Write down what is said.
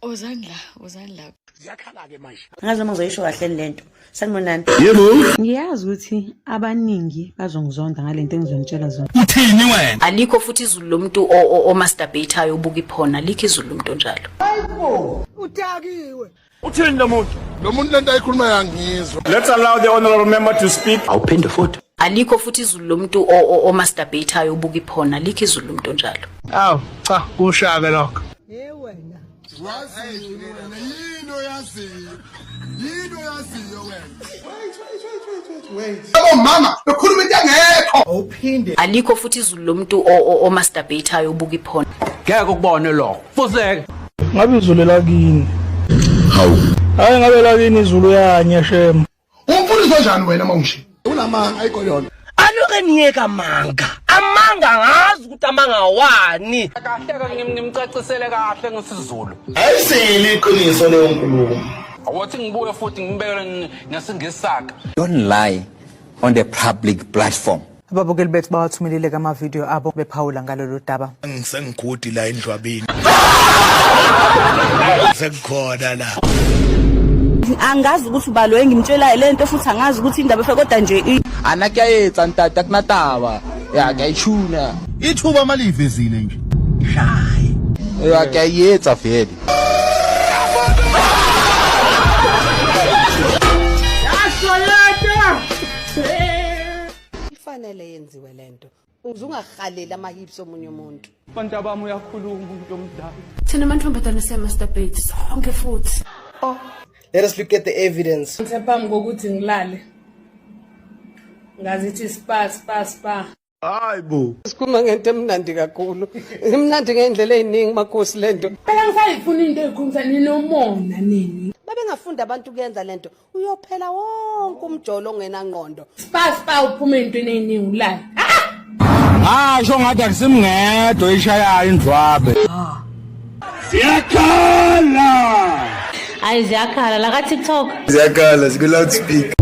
Wozani la, wozani la. Ziyakhala-ke manje. Angazi noma ngizoyisho kahle lento. Sanibonani. Ngiyazi ukuthi abaningi bazongizonda ngalento engizonitshela zona. Uthini wena? Alikho futhi izulu lomuntu omasturbatayo obuka iphona, alikho izulu lomuntu onjalo. Uthini lo muntu? Lo muntu lento ayikhuluma yangizwa. Let's allow the honorable member to speak. Awuphinde futhi. Alikho futhi izulu lomuntu omasturbatayo obuka iphona, alikho izulu lomuntu onjalo. Aw, cha, kushake lokho. Waziyo wena yini oyaziyo? Yini oyaziyo wena? Wait, wait, wait, wait, wait, wait. Labo mama bekhuluma into engekho. Awuphinde. Alikho futhi izulu lomuntu omasturbatayo obuka iphona. Ngeke ukubone lokho. Fuseke. Ngabe izulu lakini. Hawu. Hayi ngabe lakini izulu yanya shem. Umfundisi onjani wena mawunje? Unamanga ayikho yona. Aloke niyeka manga. Amanga ngazi ukuthi amanga wani. Kahle ke ngimcacisele kahle ngesiZulu. Ayisile iqiniso leyo nkulumo. Awothi ngibuye futhi ngimbekele ngesingisi sakhe. Don't lie on the public platform. Ababukeli bethu bawathumelile amavidiyo abo bephawula ngalolu daba. Ngisengigudi la endlwabini. Sekukhona la. Angazi ukuthi ubalo engimtshelayo lento futhi angazi ukuthi indaba efe kodwa nje Ana kuyayetsa ntate akunataba. Ya kuyayishuna. Ithuba malivezile nje. Ya kuyayetsa vele. Ifanele yenziwe lento. Uze ungahaleli ama-hips omunye umuntu. Bantu abami uyakhuluma umuntu omdala. Thina amantombazane siya-masturbate sonke futhi. Let us look at the evidence. Ngithe phambi kokuthi ngilale. Ngazithi spa spa spa. Hayi bo. Sikhuluma ngento emnandi kakhulu. Imnandi ngendlela eziningi makhosi lento. Phela ngisayifuna into ezikhulumisa ninomona nini. Babengafunda abantu kuyenza lento. Uyophela wonke umjolo ongenangqondo. Spa spa uphume entweni eziningi ulale. Ngasho ngathi akusimngedwa ishayayo indlwabe. Ziyakhala. Ayi ziyakhala la ka TikTok. Ziyakhala ziku loudspeaker.